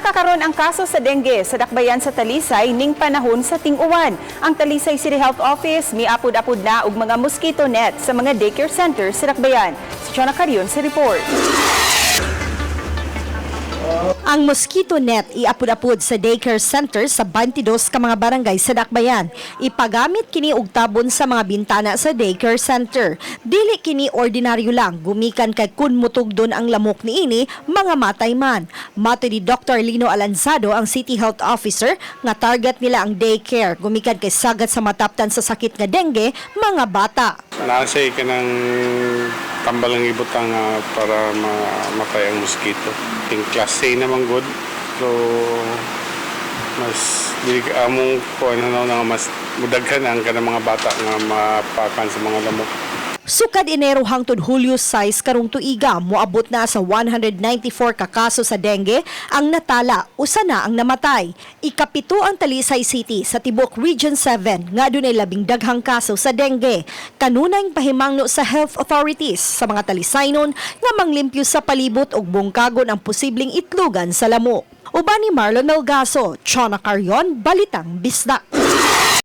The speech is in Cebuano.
Nitaka karon ang kaso sa dengue sa dakbayan sa Talisay ning panahon sa ting-uwan. Ang Talisay City Health Office miapod-apod na og mga mosquito net sa mga daycare centers sa dakbayan. Si Chona Carion sa report. Ang mosquito net iapod-apod sa daycare center sa 22 ka mga barangay sa Dakbayan. Ipagamit kini og tabon sa mga bintana sa daycare center. Dili kini ordinaryo lang, gumikan kay kun mutugdon ang lamok niini, mga matay man. Matod ni Dr. Lino Alanzado, ang City Health Officer, nga target nila ang daycare gumikan kay sagat sa mataptan sa sakit nga dengue mga bata. Naa siya kanang tambal ang ibutang para mamatay ang mosquito. Yung class C naman good. So, mas dili among kuan ano na mas mudaghan ang kanang mga bata nga mapakan sa mga lamok. Sukad Enero hangtod Hulyo 6 karong tuiga, moabot na sa 194 ka kaso sa dengue ang natala, usa na ang namatay. Ikapito ang Talisay City sa tibok Region 7 nga adunay labing daghang kaso sa dengue. Kanunayng pahimangno sa health authorities sa mga Talisaynon nga manglimpyo sa palibot ug bungkagon ang posibleng itlugan sa lamok. Uban ni Marlon Melgaso, Chona Carion, Balitang Bisdak.